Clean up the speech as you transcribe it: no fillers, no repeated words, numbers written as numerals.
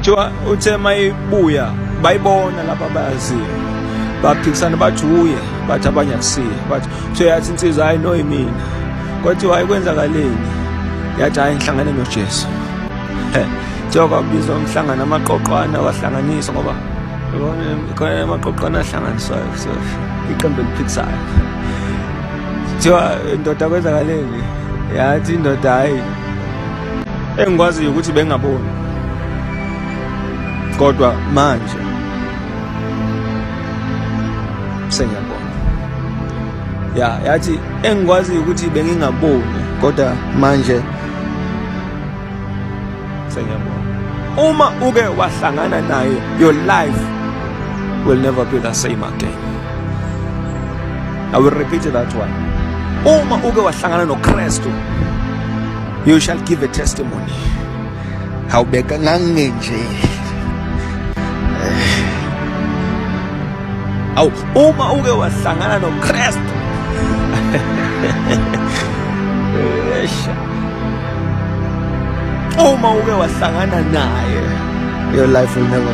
Kuthiwa uthe mayibuya bayibona laba abayaziyo, baphikisana bathi uye, bathi abanye akusiye, bathi kuthiwa yathi insizwa hayi no yimina. Kwathiwa hayi kwenzakaleni? Yathi hayi ngihlangane noJesu. Kuthiwa kwabizwa umhlangano, amaqoqwana wahlanganiswa, ngoba khona amaqoqwana ahlanganiswayo, so iqembu eliphikisayo. Kuthiwa indoda kwenzakaleni? Yathi indoda hayi engikwaziyo ukuthi bengaboni, kodwa manje sengiyabona. Ya, yathi engikwaziyo ukuthi bengingaboni, kodwa manje sengiyabona. Uma uke wahlangana naye, your life will never be the same again. I will repeat that one. Uma uke wahlangana noKristu, you shall give a testimony. Hawubeka nganginje. Awu, uma uke wahlangana noKristu. Esha. Uma uke wahlangana naye, your life will never